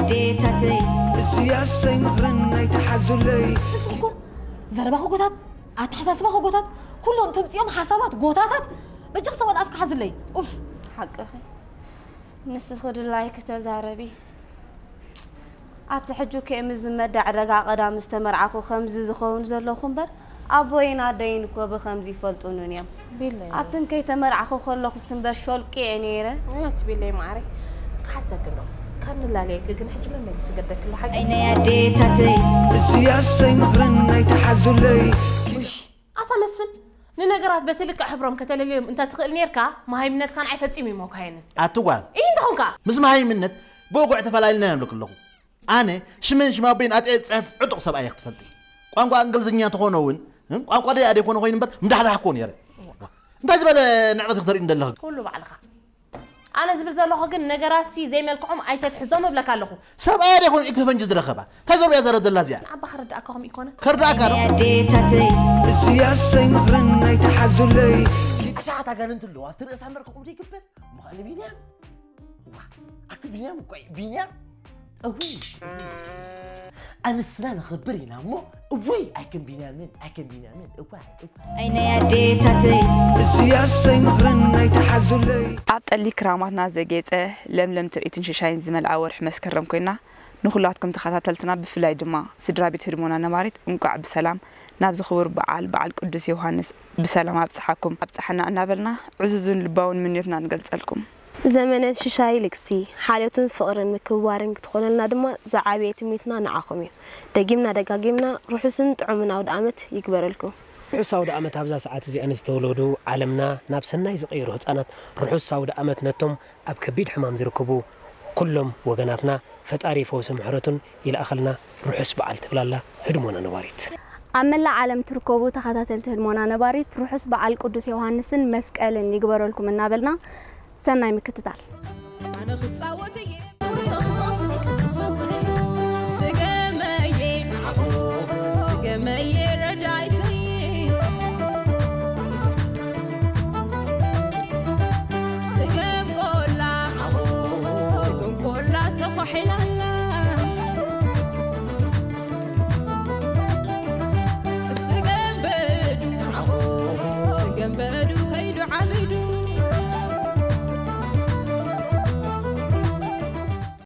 ዴታተይ እዚ ኣሰይ ምኽርን ኣይትሓዙለይ እኮ ዘረባ ከጎታት ኣተሓሳስባ ከጎታት ኩሎም ተምፅኦም ሓሳባት ጎታታት በጃኽ ሰበን ኣፍ ክሓዝለይ ኡፍ ሓቅኺ ንስኺ ድላይኪ ተዛረቢ ኣቲ ሕጂ ከ ምዝመዳ ዕደጋ ቀዳም ዝተመርዓኹ ከምዚ ዝኸውን ዘለኹ እምበር ኣቦይን ኣደይን እኮ ብኸምዚ ይፈልጡንን እዮም ቢለይ ኣትን ከይተመርዓኹ ከለኹስ እምበር ሾልቂ እየ ነይረ ኣቲ ቢለይ ማዕረይ ክሓተኪ ዶ ካብ ንላለየኪ ግን ሕጂ መመሊሱ ገደክላ ሓቂ ዓይነይ ኣዴታተይ እዚ ኣሰይ ምኽርን ኣይትሓዙለይ ኣታ መስፍን ንነገራት በቲ ልክዕ ሕብሮም ከተለልዮም እንተ ትኽእል ነርካ መሃይምነትካን ኣይፈጺሙ ይመኳየንን ኣቲ ጓል እይ እንተኾንካ ምስ መሃይምነት ብወግዒ ተፈላሊና እዮም ልክለኹ ኣነ ሽመን ሽማቦይን ኣጥዒ ዝፅሕፍ ዕጡቕ ሰብኣይ ክትፈልጢ ቋንቋ እንግሊዝኛ እንተኾነ እውን ቋንቋ ደይ ኣደይኮነ ኮይኑ እምበር ምዳሕዳሕኮ ነይረ እንታይ ዝበለ ንዕቐት ክተርኢ እንደለኽ ኩሉ ባዕልኻ ኣነ ዝብል ዘለኹ ግን ነገራት ሲ ዘይመልክዖም ኣይተትሕዞም እብለካ ኣለኹ ሰብኣይ ኣደይኮነ ኢልክፈንጂ ዝረኸባ እንታይ ዘርብያ ዘረብ ዘላ እዚኣ ንዓባ ክርዳእካ ከምኡ ይኮነ ከርዳእካ ዶ ኣዴታተይ እዚ ኣሰይ ምኽርን ኣይትሓዙለይ ኣሻሓት ኣጋንንቲ ኣለዋ ኣብቲ ርእሳ እምበር ከምኡ ዘይግበር ምዃኑ ቢንያም ዋ ኣቲ ቢንያም እኮ እዩ ቢንያም እውይ ኣንስትና ነኽብር ኢና እሞ እውይ ኣይከም ቢንያምን ኣይከም ቢንያምን እዋይ እዋይ ዓይነይ ኣዴታተይ እዚ ኣሰይ ምኽርን ኣይትሓዙለይ ኣብ ጠሊ ክራማትና ዘጌጸ ለምለም ትርኢትን ሽሻይን ዝመልኣ ወርሒ መስከረም ኮይና ንኹላትኩም ተኸታተልትና ብፍላይ ድማ ስድራ ቤት ህድሞና ነባሪት እንቋዕ ብሰላም ናብዚ ክቡር በዓል በዓል ቅዱስ ዮሃንስ ብሰላም ኣብጽሓኩም ኣብጽሓና እናበልና ዕዙዝን ልባውን ምንዮትና ንገልጸልኩም። ዘመነ ሽሻይ ልግሲ፣ ሓልዮትን ፍቕርን ምክብባርን ክትኾነልና ድማ ዝዓበየ ትምኒትና ንዓኹም እዩ። ደጊምና ደጋጊምና ርሑስን ጥዑምን ኣውደኣመት ይግበረልኩም። ርሑስ ኣውደኣመት ኣብዛ ሰዓት እዚኣ ንዝተወለዱ ዓለምና ናብ ሰናይ ዝቕይሩ ህጻናት ርሑስ ኣውደኣመት ነቶም ኣብ ከቢድ ሕማም ዝርከቡ ኩሎም ወገናትና ፈጣሪ ፈውሲ ምሕረቱን ይልኣኸልና ርሑስ በዓል ትብል ኣላ ህድሞና ነባሪት። ኣብ መላእ ዓለም ትርከቡ ተኸታተልቲ ህድሞና ነባሪት ርሑስ በዓል ቅዱስ ዮሃንስን መስቀልን ይግበረልኩም እናበልና ሰናይ ምክትታል። ኣነ ክጻወት እየ ስገመየ ስገመየ ረዳይተይ ስገም ቆላ ስገም ቆላ ተኳሒላ